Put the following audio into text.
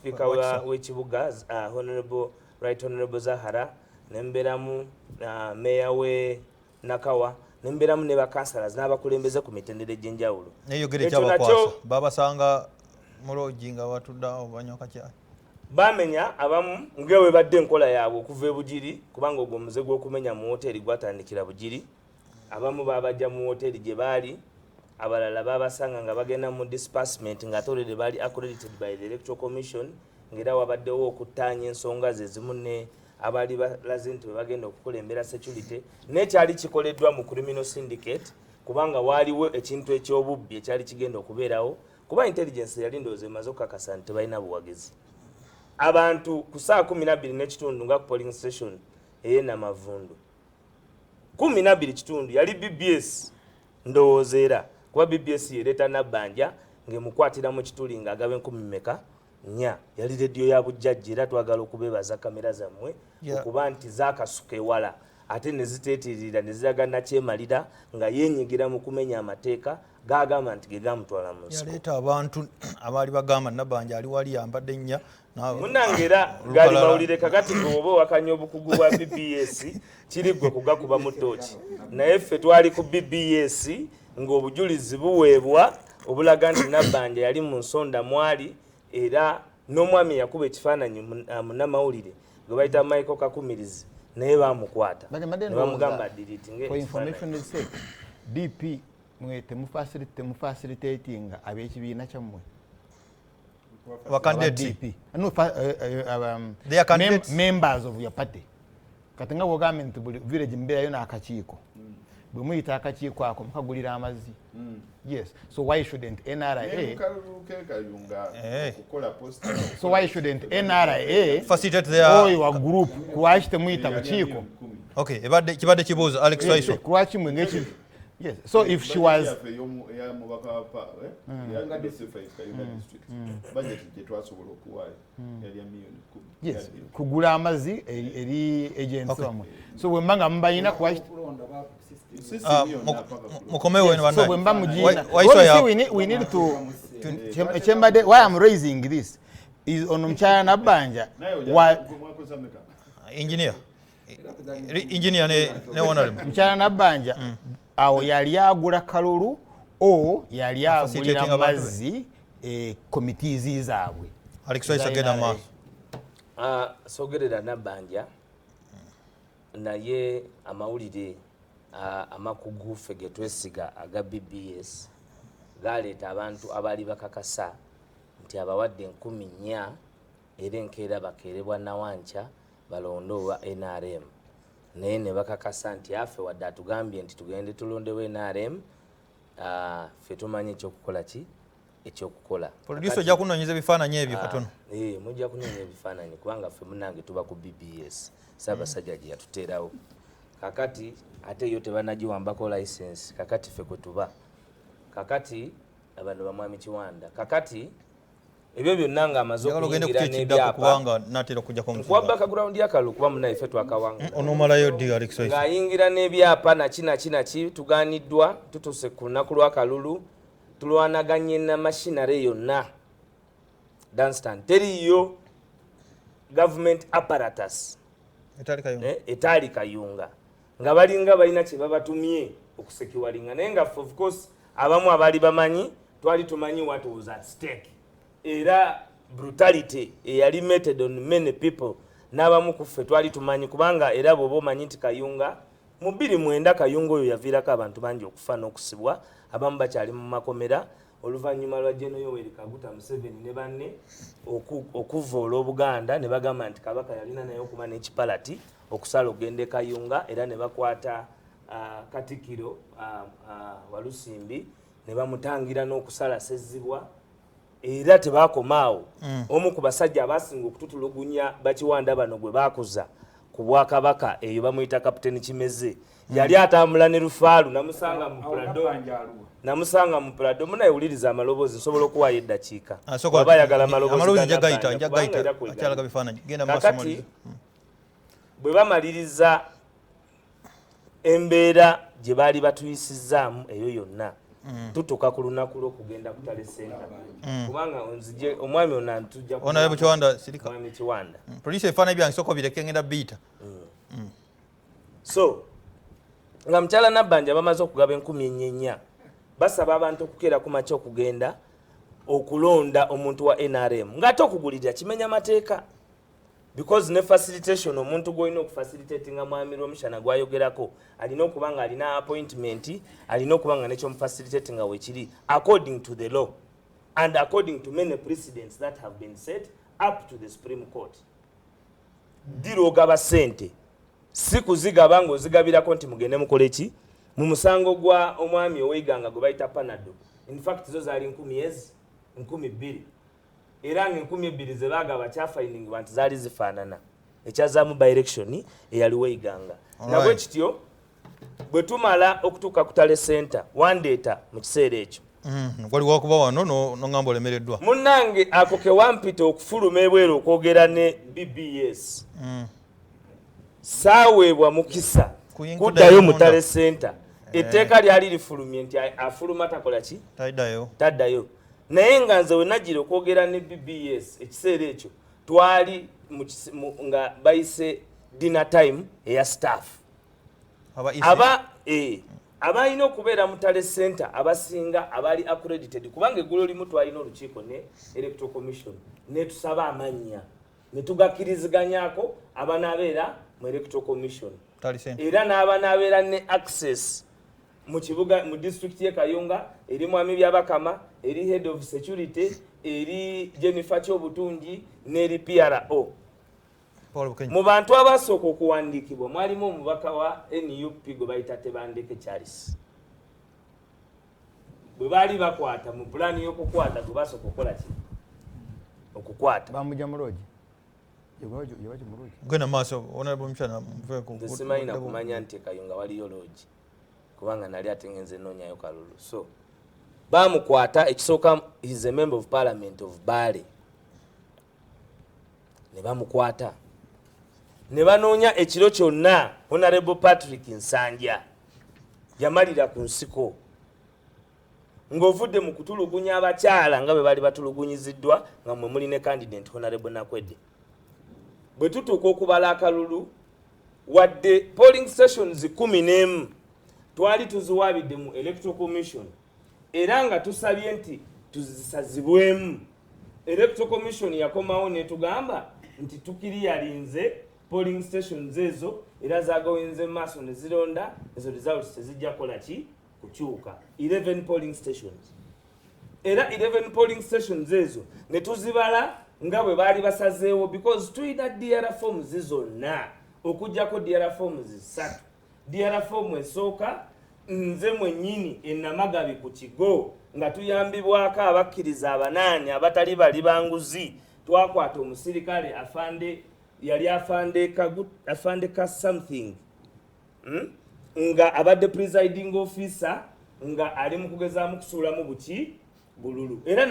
Sipiika w'ekibuga, Honorable, Right Honorable Zahara, nembeeramu meya we Nakawa, nembeeramu ne bakansalas n'abakulembeze ku mitendera egy'enjawulo. Neyogera. Ekyo Ekyabakwasa nakyo- babasanga mu lodge nga batudde awo banywa kacyayi. Bamenya abamu nga bwe badde enkola yaabwe okuva e Bugiri, kubanga ogwo omuze gw'okumenya mu woteeri gwatandikira Bugiri. Abamu babajja mu woteeri gye baali, abalala babasanga nga bagenda mu disbursement, nga ate already baali accredited by the Electoral Commission, ng'era wabaddewo okuttaanya ensonga ze zimu ne abaali balaze nti bwe bagenda okukulembera security. Nekyali kikoleddwa mu criminal syndicate, kubanga waaliwo ekintu ekyobubbi ekyali kigenda okubeerawo, kuba intelligence yali ndowooza emaze okukakasa nti tebalina buwagizi. Abantu ku saa 12 n'ekitundu nga ku polling station ey'enamavundu, 12 kitundu, yali BBS ndowooza, era kuba BBS yereeta Nabbanja ng'emukwatira mu kituli ng'agaba enkumi meka nnya. Yali rediyo ya bujjajja, era twagala okubeebaza kamera zammwe okuba nti zaakasuka ewala ate ne ziteetirira ne ziraga nakyemalira nga yeenyigira mu kumenya amateeka gagamba nti ge gamutwala mu nsiko. Yaleeta abantu abaali bagamba Nabbanja ali wali yambadde nnya. Munnange, era gali mawulire. Kakati gwe oba owakanya obukugu bwa BBS, kiri gwe kugakuba mu ttooki, naye ffe twali ku BBS ng'obujulizi buweebwa obulaga nti Nabbanja yali mu nsonda mwali, era n'omwami yakuba ekifaananyi, munnamawulire gwe bayita Michael Kakumirizi, naye bamukwata But mbadde ne bamugamba ndowooza, deleting for information sake, DP mwe temufacilitating ab'ekibiina kyammwe? Aba candidates? Aba DP. No, They are candidates. Members of your party. Kati nga bwogambye nti buli village mubeerayo n'akakiiko, bwe muyita akakiiko ako mukagulira amazzi. Yes, so why shouldn't NRA Mukalulu kekayunga okukola poster. So why shouldn't NRA Facilitate their oyo wa group? Lwaki temuyita bukiiko? Okay, ebadde kibadde kibuuzo, Alex Waiso. Lwaki mwe ngeki? Yes, so if she was Eyamubaka ya DC5 Kayunga District, budget gye twasobola okuwaayo yali ya miliyoni 10. Yes, kugula amazzi eri agents bamwe. So bwe mba nga mubalina, lwaki Ah, mukomewo eno. So bwe mba mugina Waiso Well, you see, we need to ekyembadde, why I'm raising this is ono mukyala Nabbanja wa Engineer, engineer ne honorable. Mukyala Nabbanja awo yali agula kalulu o yali agulira Facilitating abantu be. mazzi committees zaabwe? Alex Waiso, genda mu maaso. Ah, sogerera Nabbanja, naye amawulire amakugu ffe ge twesiga aga BBS galeeta abantu abaali bakakasa nti abawadde 4000, era enkeera bakeerebwa nawankya balonde owa NRM, naye ne bakakasa nti afe wadde atugambye nti tugende tulondewo NRM, ffe tumanyi ekyokukola ki ekyokukola. Producer, ojja kunoonyeza ebifaananyi ebyo katono. Eh, mujja kunoonya ebifaananyi, kubanga ffe munange tuba ku BBS Ssaabasajja gye yatuteerawo. Kakati ate yo tebanagiwambako license. Kakati ffe kwe tuba kakati bano bamwami Kiwanda, kakati ebyo byonna ng'amaze Njagala ogende okuyingira ku kyekiddako n'ebyapa kubanga natera okujjako. Nkuwa background y'akalulu, kuba munaye ffe twakawangula. Onoomalayo ddi, Alex Waiso? Ng'ayingira n'ebyapa naki naki naki, tuganiddwa. Tutuuse ku lunaku lw'akalulu, tulwanaganye na machinery yonna. Danstan, teriyo government apparatus Etali Kayunga. Etaali Kayunga, nga balinga balina kye babatumye okusekiwalinga, naye nga ffe of course abamu abaali bamanyi twali tumanyi what was at stake, era brutality eyali meted on many people n'abamu ku ffe twali tumanyi, kubanga era bw'oba omanyi nti Kayunga mu 2009, Kayunga oyo yaviirako abantu bangi okufa n'okusibwa, abamu bakyali mu makomera oluvannyuma lwa Gen Yoweri Kaguta Museveni ne banne okuvoola Obuganda, ne bagamba nti Kabaka yalina naye okuba n'ekipalati okusala okugenda e Kayunga, era ne bakwata Katikkiro Walusimbi ne bamutangira n'okusala Ssezzibwa. Era tebakomaawo. Omu ku basajja abasinga okututulugunya bakiwanda bano gwe bakuza ku bwakabaka eyo bamuyita Kapiteni Kimeze. Yali atambula ne Lufaalu, namusanga mu Prado, namusanga mu Prado. Munaye wuliriza amaloboozi, nsobola okuwaayo eddakiika Ah, sooka waba ayagala amaloboozi amaloboozi ga nja gayita, Nabbanja, nja kubanga gayita. era kwe gali. Akyalaga bifaananyi, genda mu maaso. Kakati Maliriza. bwe bamaliriza embeera gye baali batuyisizaamu eyo yonna. Tutuuka ku lunaku lw'okugenda ku tally center, kubanga nzije omwami ono antujja. Honorable Kiwanda, sirika. Mwami Kiwanda. Producer, ebifaananyi byange sooka obireke, ngenda biyita. So nga mukyala Nabbanja bamaze okugaba 4,400, basaba abantu okukeera ku makya okugenda okulonda omuntu wa NRM, ng'ate okugulirira kimenya mateeka, because ne facilitation, omuntu gwolina okufacilitatinga, mwami Lwomushana gwayogerako, alina okuba nga alina appointment, alina okuba nga nekyomufacilitatinga wekiri according to the law and according to many precedents that have been set up to the Supreme Court. Dira ogaba ssente, si kuzigaba ng'ozigabirako nti mugende mukole ki. Mu musango gwa omwami ow'Eiganga gwe bayita Panado, infact zo zaali nkumi ezi 2,000, era nga 2,000 ze baagaba kyafindingibwa nti zaali zifaanana, ekyazaamu by-election eyaliwo Eiganga. Nabwe kityo bwe tumala okutuuka ku tally center, wandeeta mu kiseera ekyo. Wali wakuba wano noŋŋamba olemereddwa. Munnange, ako kewampita okufuluma ebweru okwogera ne BBS, saaweebwa mukisa kuddayo mu munda. Tally center. Etteeka lyali lifulumye nti afuluma takola ki? Taddayo. Taddayo. Naye nga nze wenagira okwogera ne BBS, ekiseera ekyo twali nga bayise dinner time eya staff. Aba EC. Abalina okubeera mu tally center abasinga abali accredited, kubanga eggulo limu twalina olukiiko ne Electoral Commission, netusaba amannya ne tugakkiriziganyako abanaabeera mu Electoral Commission Tally center. era n'abanaabeera ne access mu kibuga, mu disitulikiti ye Kayunga, eri mwami Byabakama, eri head of security, eri Jennifer Kyobutungi n'eri PRO. Paul Bukenya. Mu bantu abasooka okuwandiikibwa mwalimu omubaka wa NUP gwe bayita Tebandeke Charles. Bwe baali bakwata mu pulaani y'okukwata, gwe basooka okukola ki? Okukwata. Bamujja mu lodge, yebaki mu lodge. Genda maaso, Honorable Mukyana, muveeko. Nze simanyi nakumanya nti Kayunga waliyo lodge, kubanga nali ate ngenze noonyayo kalulu. So bamukwata, ekisooka is a member of parliament of Bale, ne bamukwata ne banoonya ekiro kyonna. Honorable Patrick Nsanja yamalira ku nsiko ng'ovudde mu kutulugunya abakyala nga bwe baali batulugunyiziddwa, nga mwe muli ne candidate Honorable Nakwedde. Bwe tutuuka okubala akalulu, wadde polling stations 11 twali tuziwaabidde mu Electoral Commission, era nga tusabye nti tuzisazibwemu, Electoral Commission yakomawo netugamba nti tukiriyalinze polling stations ezo, era zagawinze mu maaso ne zironda. Ezo results tezijja kukola ki? Kukyuka. 11 polling stations, era 11 polling stations ezo ne tuzibala nga bwe baali basazeewo, because tulina DR forms zonna okugjako DR forms 3. DR form esooka, nze mwennyini enamagabi ku kigo, nga tuyambibwako abakkiriza abanaani abatali bali banguzi, twakwata omusirikale afande, yali afande afande ka something, Nga abadde presiding officer, nga ali mu kugezaamu kusuulamu buki? Bululu. Era